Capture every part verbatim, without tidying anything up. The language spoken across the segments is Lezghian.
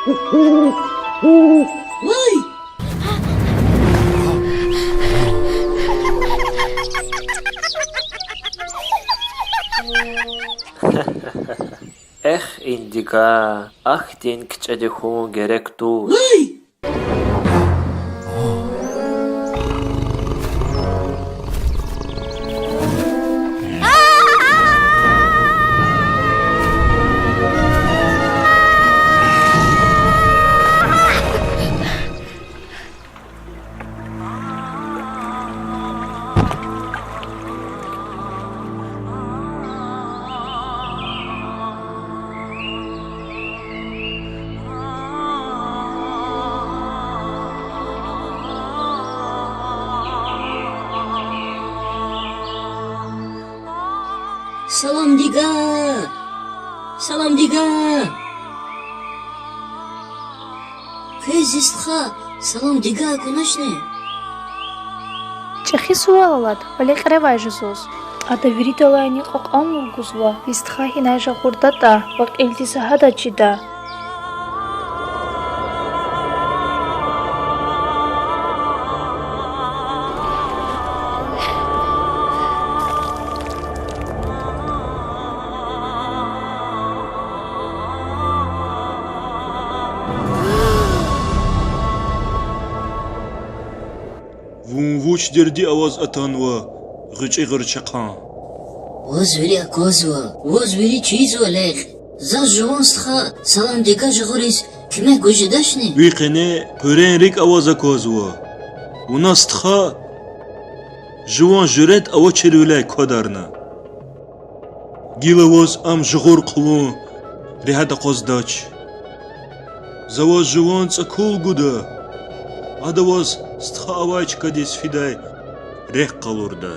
Вай! Эхь, Индига, ахьтин кичӀеди хьун герек туш. Вай! Саламдига! Саламдига! Квез зи стха Саламдига акуначни? ЧӀехи сувал алад, ва лекьревай жузуз. Ада виридалайни кьакьан лув гузва, зи стха гьинай жагъурдатӀа ва кьилди са гьадаз чида. Вун вуч дерди аваз атанва, гъвечӀи гъуьрчехъан? Ваз вири аквазва, ваз вири чизва, лекь. Заз жуван стха Саламдига жагъуриз куьмек гуз жедачни? Ви къене къуьрен рикӀ аваз аквазва. Вуна стха жуван жуьрэт авачирвиляй квадарна. Гила ваз ам жагъур хъувун регьят акъваздач. За ваз жуван цӀакул гуда. Ада ваз стха авай чкадиз фидай рехъ къалурда.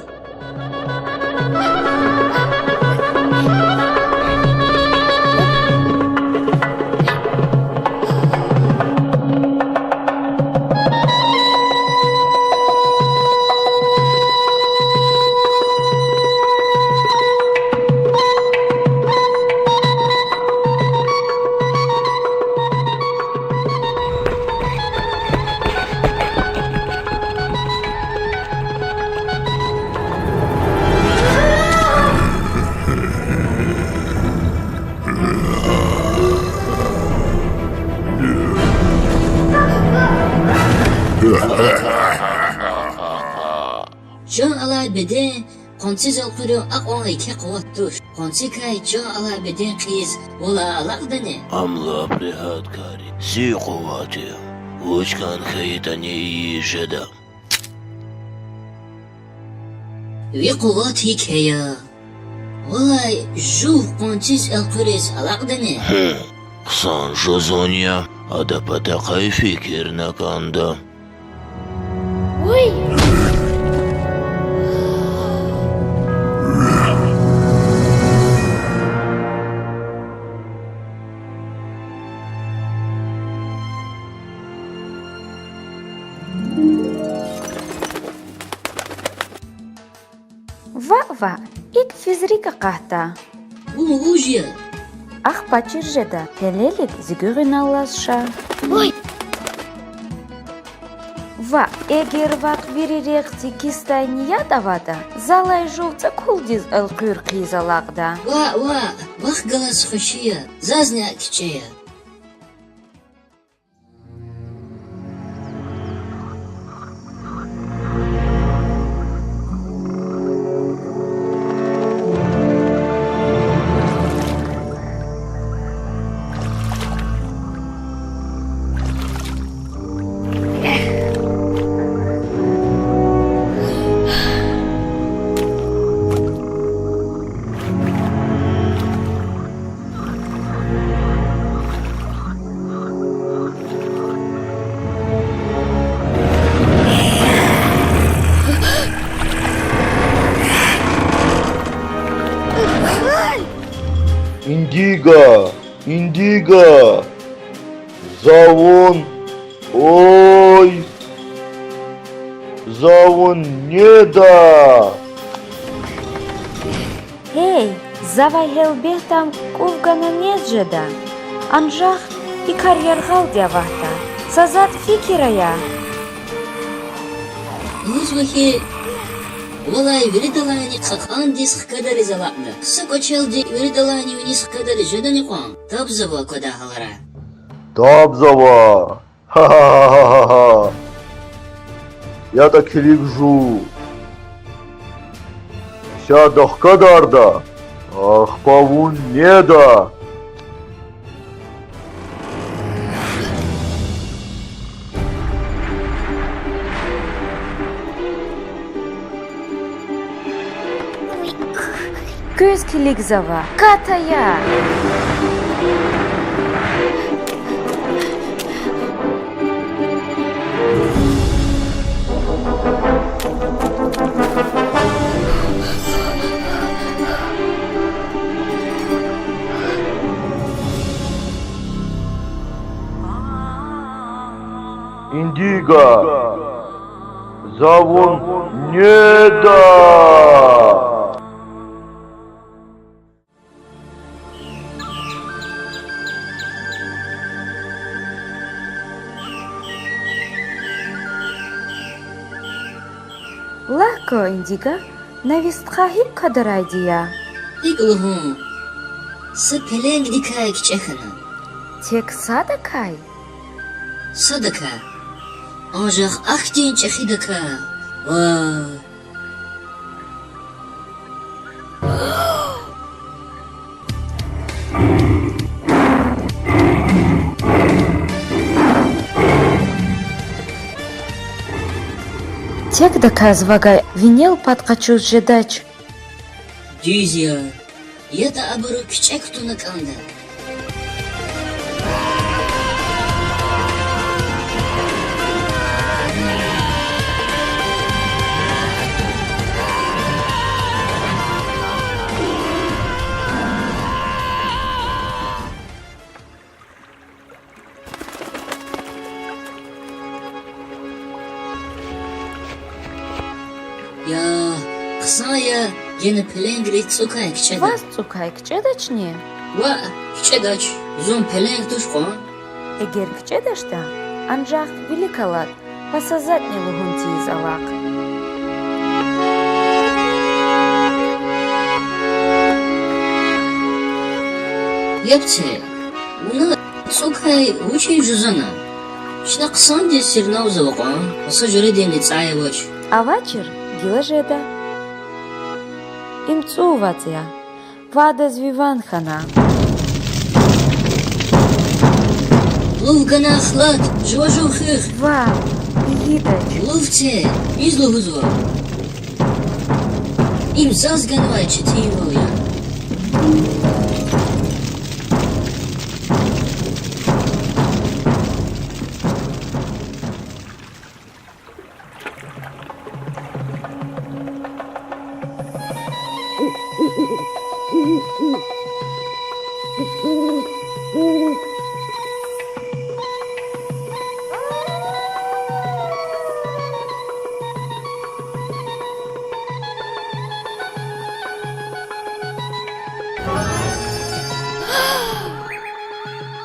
Чан алай беден къванциз элкъуьрун акьван еке къуват туш. Къванцикай чан алай беден хъийиз валай алакьдани? Ам лап регьят кар я. Зи къуват я. Вуч кӀан хьайитӀани ийиз жеда. Ви къуват гьикӀ я? Валай жув къванциз элкъуьриз алакьдани? Хм, хъсан жузун я, адан патахъай фикирна кӀанда. Ваъ, ваъ, икӀ физ рикӀ акъатда. Вун вуж я? Ахпа чир жеда, гьелелик зи гуьгъуьналлаз ша. Ваъ, эгер вахъ вири рехъди кисдай ният аватӀа, залай жув цӀакулдиз элкъуьр хъийиз алакьда. Ваъ, ваъ, вахъ галаз хвеши я, зазни акӀ кичӀе я. Индиго, Индиго! За вун, ой, за вун неда! Гьей, завай гьелбетда кӀув гана нез жеда. Анжах И кар яргъалди аватда. Са затӀ фикир ая. Лугьузва хьи, валай виридалайни кьакьандиз хкадариз алакьда. Са кӀвачелди виридалайни виниз хкадариз жедани кьван? Табзава квадай гьалара. Табзава. Ха-ха-ха-ха-ха. ЯтӀа килиг жув. Са духкадарда, ахпа вун неда. Квез килигзава, кат ая! Индига, за вун неда! Лагь кван, Индига, на ви стха гьикӀ квадарайди я? ГьикӀ лугьун, са пеленгдикай кичӀе хьана. Тек садакай? Садакай. Анжах ахьтин чӀехидакай. Вай. Текдаказ вавай винел пад къачуз жедач. Дуьз я, ятӀа абуру кичӀе кутуна кӀанда. Я, хъсан я, гена пеленгриз цӀукай кичӀеда. Ваз цӀукай кичӀедачни? Ваъ, кичӀедач, зун пеленг туш кьван. Эгер кичӀедачтӀа, анжах вилик алад, са затӀни лугьун тийиз алахъ. Яб це, вуна цӀукай вучиз жузана? Чна хъсандиз сирнавзава кьван, ва са жуьрединни цӀай авач. Авачир, гила жеда. Им цӀун вацӀ я. Ва адаз ви ван хьана. Лув гана, хлад, жува жув хуьх. Ва, ийидач. Лув це, виз лугьузва. Им заз ганвай четинвал я.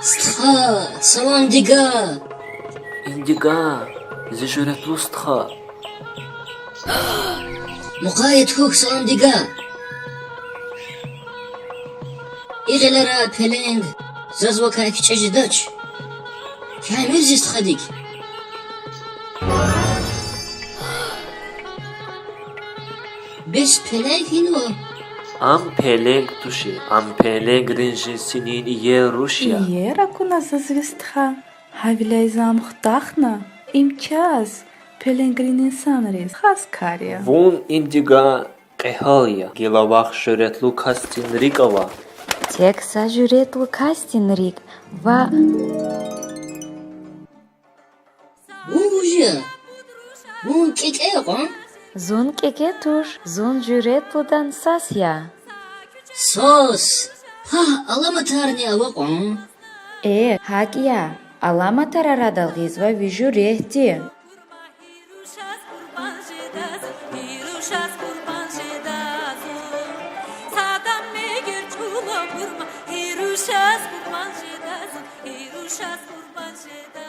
Стха, салам, Дига! Им Дига, зи жуьретлу стха. Мукъаят хьухь, салам, Дига! И гъилера пеленг заз вакай кичӀе жедач. Камил зи стхадик. Бес пеленг гьинва? Ам пеленг тушир, ам пеленгрин жинсинин иер руш я. Иер акуна заз ви стха, гьавиляй за ам хутахна. Им чаз, пеленгрин инсанриз, хас кар я. Вун, Им Дига, кьегьал я, гила вахъ жуьретлу касдин рикӀ ава. Тек са жуьретлу касдин рикӀ ва... Вун вуж я? Вун кӀекӀе я кьван? Зун кӀекӀе туш, зун жуьретлудан сас я. Сас? Гьа, аламатарни ава кьван? Э, гьакӀ я, аламатар арадал гъизва ви жуьретди. чаз къурбанд жеда.